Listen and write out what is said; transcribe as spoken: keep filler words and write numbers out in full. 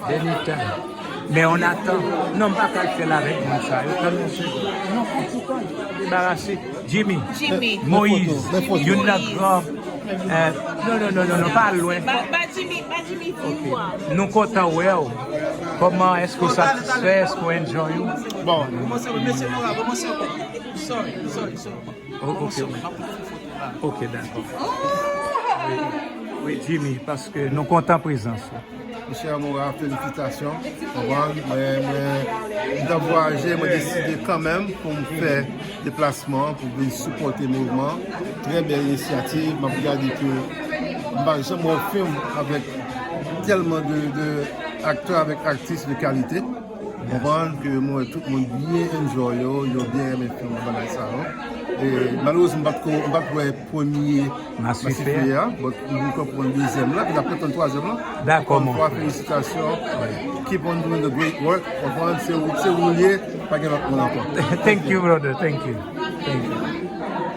Benita. Men on atan. Non, m pa ka fè l avèk moun sa yo. Tann yon segonn. Non, an tou ka, debarase. Jimmy. Jimmy. Moïse. Youn nan gran. Eh, non, non, non, non, non, pa lwen. Ba, ba Jimmy, ba Jimmy view a. Nou kontan wè w. Kòman, èske w satisfè? Èske w enjoy ou? Bon. Kòmanse, mesye Nora, kòmanse ankò. Sorry, sorry, sorry. Oh, ok. Kòmanse ankò, m ap pran foto la. Ok, dakò. Wi, Jimmy, paske nou kontan prezans ou. Monchè Amora, felisitasyon. Konprann? Mwen, mwen, m t ap vwayaje, mwen deside kanmenm pou m fè deplasman, pou vin sipòte mouvman. Trè bèl inisyativ. M ap gade ke m pa janm wè yon fim avèk tèlman de, de aktè avèk aktris de kalite. Konprann ke mwen wè tout moun byen enjoy yo, yo byen renmen fim nan bagay sa yo. E malerezman, m pa t ko, m pa t wè premye Masifè a, but m konprann dezyèm la, epi n ap kontan twazyèm la. Dakò, mon frè. Ankò yon fwa, felisitasyon. Keep on doing the great work. Konprann, se ou, se ou l ye, pa gen lòt moun ankò. Thank you, brother. Thank you. Thank you.